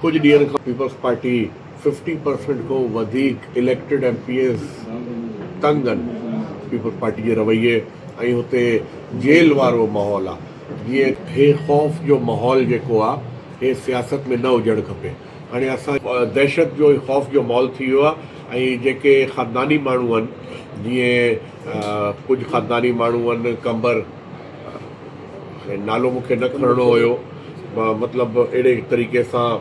ڪجهه ڏينهن کان پيپلز پارٽي ففٽي پرسنٽ کان وڌيڪ اليڪٽيڊ ايم پي ايز تنگ آهن پيپلز پارٽي جي رويي ۽ هتي جيل وارو ماحول آ جيئن هي خوف جو ماحول جيڪو آ هي سياست ۾ نه هجڻ کپي هاڻي اسان دهشت جو ۽ خوف جو ماحول ٿي ويو آ ۽ جيڪي خانداني ماڻهو آهن جيئن ڪجهه خانداني ماڻهو آهن قمبر نالو مون کي نه کڻڻو هيو مطلب اهڙي طريقي سان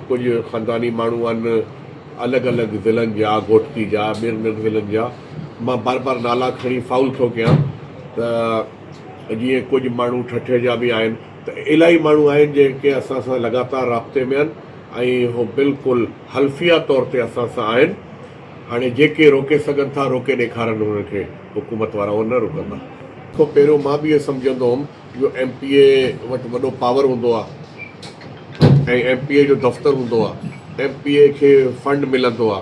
ڪجهه خانداني ماڻهو آهن الڳ الڳ ضلعن جا گهوٽڪي جا ٻين ٻين ضلعن جا مان بار بار نالا کڻي فائول ٿو ڪيان ته جيئن ڪجهه ماڻهو ٺٽي جا به آهن ته الاهي ماڻهو آهن جيڪي اسان سان لڳاتار رابطي ۾ آهن ۽ هو بلڪل حلفيه طور تي اسان سان آهن هاڻي جيڪي روڪي سگهن ٿا روڪي ڏيکارن انهن کي حڪومت وارا اهو نه رڪندا. کان پهريون مان به اهو سمجهندو هوم جو ايم پي اي وٽ وڏو پاور هوندو آ ۽ ايم پي اي جو دفتر هوندو آ ايم پي اي کي فنڊ ملندو آ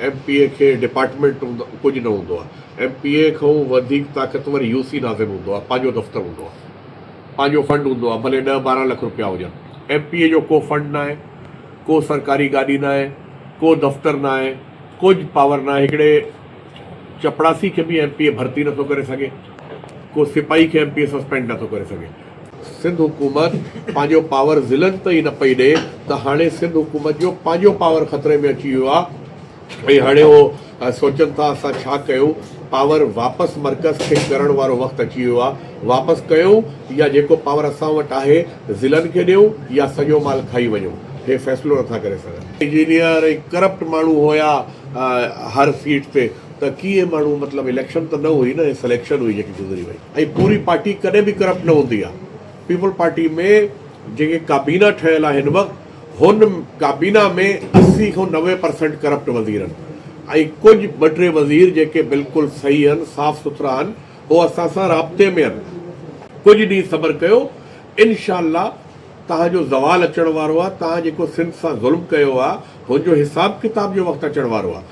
ايم پي اي کي ڊپارٽمينٽ هوندو ڪجهه نه هوندو آ ايم پي اي کان وڌيڪ طاقتور يو سي ناظم هوندو آ پنهنجو دفتر هوندو آ پنهنجو فنڊ هوندو آ ڀلي ڏهه 12 لک روپيا هجن ايم پي اي جو ڪو فنڊ ناهي ڪو سرڪاري گاڏي ناهي، ڪو دفتر ناهي، ڪجهه پاور ناهي، هڪڙي چپڙاسي کي به ايم پي اي ڀرتي نٿو ڪري سگهي، ڪو سپاهي کي ايم پي اي سسپينڊ نٿو ڪري سگهي. سنڌ حڪومت پنهنجو پاور ضلعن تائين نه پئي ڏئي ته هاڻي سنڌ حڪومت جو پنهنجو پاور خطري ۾ اچي ويو آهي. ۽ هاڻي هو سوچن ٿا اسان ڇا ڪيون، پاور واپس مرڪز کي ڪرڻ وارو وقت اچي ويو آهي، واپس ڪيون يا جيڪو پاور اسان وٽ آهي ضلعن کي ڏيون يا سڄو مال کائي وڃون، هي فيصلو نٿا ڪري سگهن. انجنيئر ۽ ڪرپٽ ماڻهو هيا هر سيٽ تي ته ڪيئن ماڻهو مطلب اليڪشن ته نه هئي نه هي سليڪشن هئي جيڪي گذري وئي ۽ پوري پارٽي ڪڏهن به ڪرپٽ نه هوندي آهي پيپلز پارٽي ۾ جيڪي ڪابينا ٺهيل آهي هن وقت هن ڪابينا ۾ 80 کان 90 پرسنٽ ڪرپٽ وزير آهن ۽ ڪجهه ٻه ٽي وزير جيڪي بلڪل صحيح آهن صاف سٿرا آهن هو اسان سان رابطي ۾ آهن. ڪجهه ڏينهن صبر ڪيو انشاء الله توهان جو زوال اچڻ وارو آهي توهان جيڪو سنڌ سان ظلم ڪيو آهي هن جو حساب ڪتاب جو وقت اچڻ وارو آهي.